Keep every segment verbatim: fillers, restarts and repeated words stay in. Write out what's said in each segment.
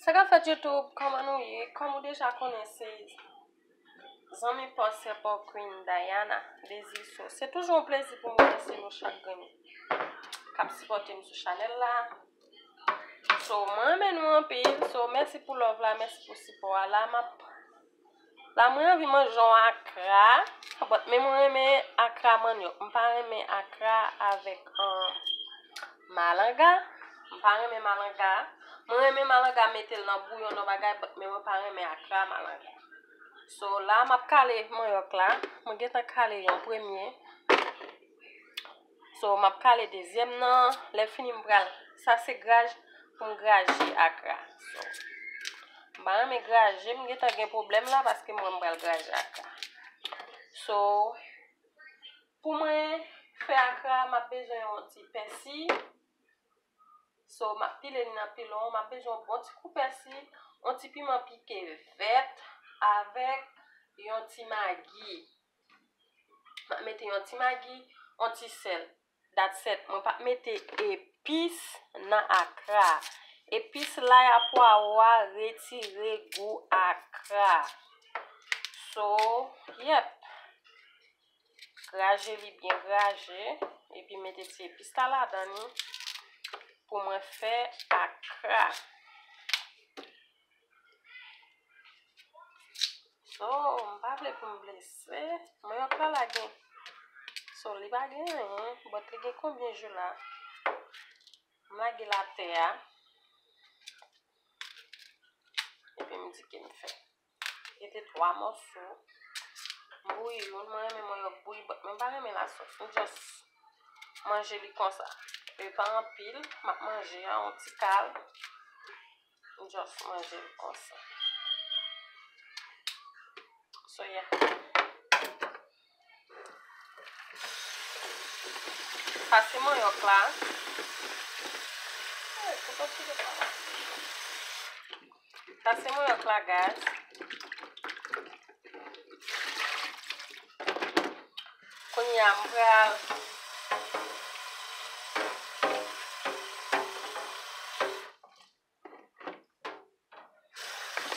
Sa k ap fèt YouTube, kòman nou ye? Kòm ou deja konnen, se zanmi pòsè pò Queen Diana, Désir Sauce. Se toujou yon plezi pou mwen remèsye nou chak grenn k ap sipòte m sou chanèl la. So, mwen renmen nou anpil. So, mèsi pou love la, mèsi pou sipò a. La, m ap, la, mwen anvi manje yon akra, but, men mwen renmen akra mannyòk. M pa renmen akra avèk, um, malanga. M pa renmen malanga. Mwen renmen malanga, mete l nan bouyon, nan bagay, but, men mwen pa renmen akra malanga. So, la, m ap kale mannyòk la. Mwen gentan kale yon premye. So, m ap kale dezyèm nan. Lè fini, m pral, sa se graj pou m graje akra. So, m pa renmen graje, m gentan gen pwoblèm la paske mwen m pral graje akra. So, pou mwen fè akra, m ap bezwen yon ti pèsi. So, m ap pile li nan pilon. M ap bezwen yon bon ti kou pèsi, yon ti piman pike vèt avèk yon ti magi. M ap mete yon ti magi, yon ti sèl. That's it. Mwen p ap mete epis nan akra. Epis lay a pwawo a retire gou akra. So, yep. Graje li byen graje, epi mete ti epis la ladan li pou mwen fè akra. So, m pa vle pou m blese. Mannyòk la la gen. So, li pa gen anyen, but li gen konbyen jou la? M lage l atè a. Epi m di ke m fè. Mete twa mòso. M bouyi youn, mwen renmen mannyòk bouyi, but mwen pa renmen lasòs. M just manje li konsa. E pa anpil, m ap manje a yon ti kal. M just manje li konsa. So, yeah. Sa se mannyòk la. Sa se mannyòk la, guys. Kounye a, m pral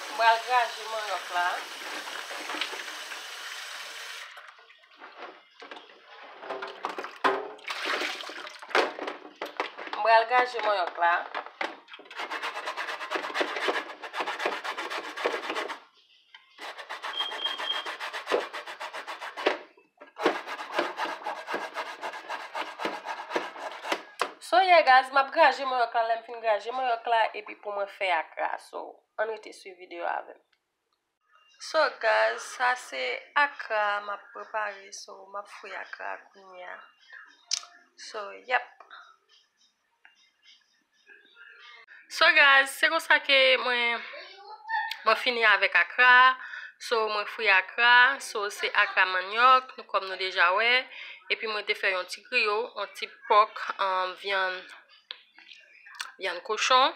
M pral graje mannyòk la. M pral graje mannyòk la. So, yeah, guys, m ap graje mannyòk la. Lè m fin graje mannyòk la, epi pou mwen fè akra. So, ann rete swiv videyo avè m. So, guys, sa se akra m ap prepare. So, m ap fri akra kounye a. So, yep. So, guys, se konsa ke mwen, mwen fini avèk akra. So, mwen fri akra. So, se akra mannyòk, nou, kòm nou deja wè. Epi mwen te fè yon ti griyo, yon ti pòk, um, vyann, vyann kochon.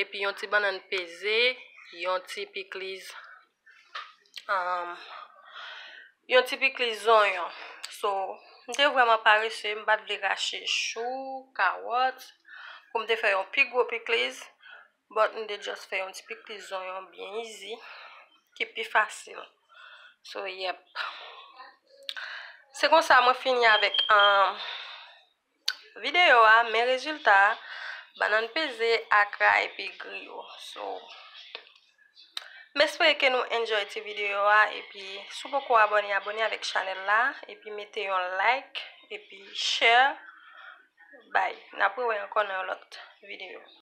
Epi yon ti bannann peze, yon ti pikliz, um, yon ti pikliz zonyon. So, m te vrèman parese, m pa t vle rache chou, kawòt, pou m te fè yon pi gwo pikliz, but m te just fè yon ti pikliz zonyon byen easy, ki pi fasil. So, yep. Se konsa mwen fini avèk, um, videyo a, men rezilta a, bannann peze, akra epi griyo. So, m espere ke nou enjoy ti videyo a, epi si w poko abòne, abòne avèk chanèl la, epi mete yon like, epi share. Bye. N ap rewè ankò nan yon lòt videyo.